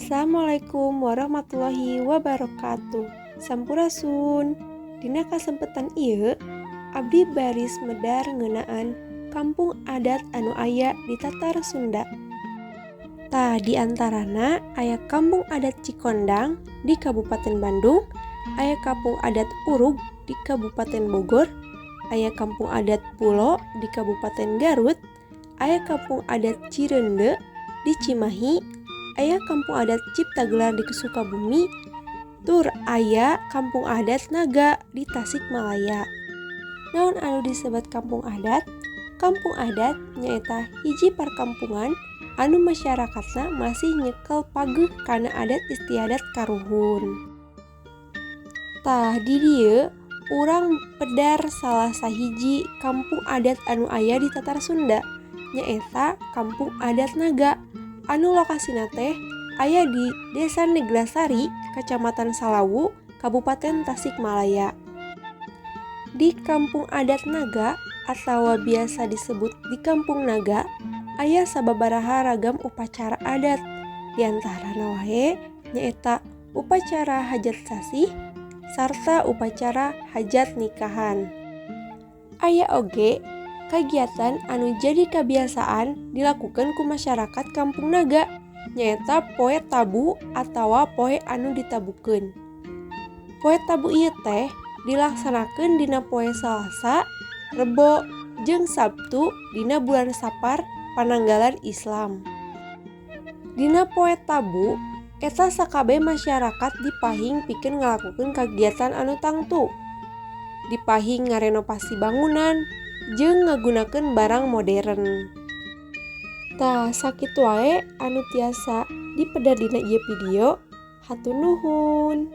Assalamualaikum warahmatullahi wabarakatuh. Sampurasun. Dina kasempetan ieu abdi baris medar ngeunaan kampung adat anu aya di Tatar Sunda. Tah, di antarana aya Kampung Adat Cikondang di Kabupaten Bandung, aya Kampung Adat Urug di Kabupaten Bogor, aya Kampung Adat Pulo di Kabupaten Garut, aya Kampung Adat Cireundeu di Cimahi, aya Kampung Adat Ciptagelar di Sukabumi, tur aya Kampung Adat Naga di Tasikmalaya. Naon anu disebat kampung adat? Kampung adat nyaeta hiji parkampungan anu masyarakatna masih nyekel pageh kana adat istiadat karuhun. Tah, di dieu urang pedar salah sahiji kampung adat anu aya di Tatar Sunda, nyaeta Kampung Adat Naga anu lokasina teh aya di Desa Neglasari, Kacamatan Salawu, Kabupaten Tasikmalaya. Di Kampung Adat Naga atawa biasa disebut di Kampung Naga, aya sababaraha ragam upacara adat, diantarana wae nyaeta upacara hajat sasih sarta upacara hajat nikahan. Aya oge kagiatan anu jadi kabiasaan dilakukeun ku masyarakat Kampung Naga, nyaeta Poe Tabu atawa poe anu ditabukeun. Poe Tabu ieu teh dilaksanakeun dina poe Salasa, Rebo, jeung Sabtu dina bulan Sapar pananggalan Islam. Dina Poe Tabu eta sakabeh masyarakat dipahing pikeun ngalakukeun kagiatan anu tangtu. Dipahing ngarenovasi bangunan jeung ngagunakeun barang modern. Tah, sakitu wae anu tiasa dipedar dina ieu video. Hatur nuhun.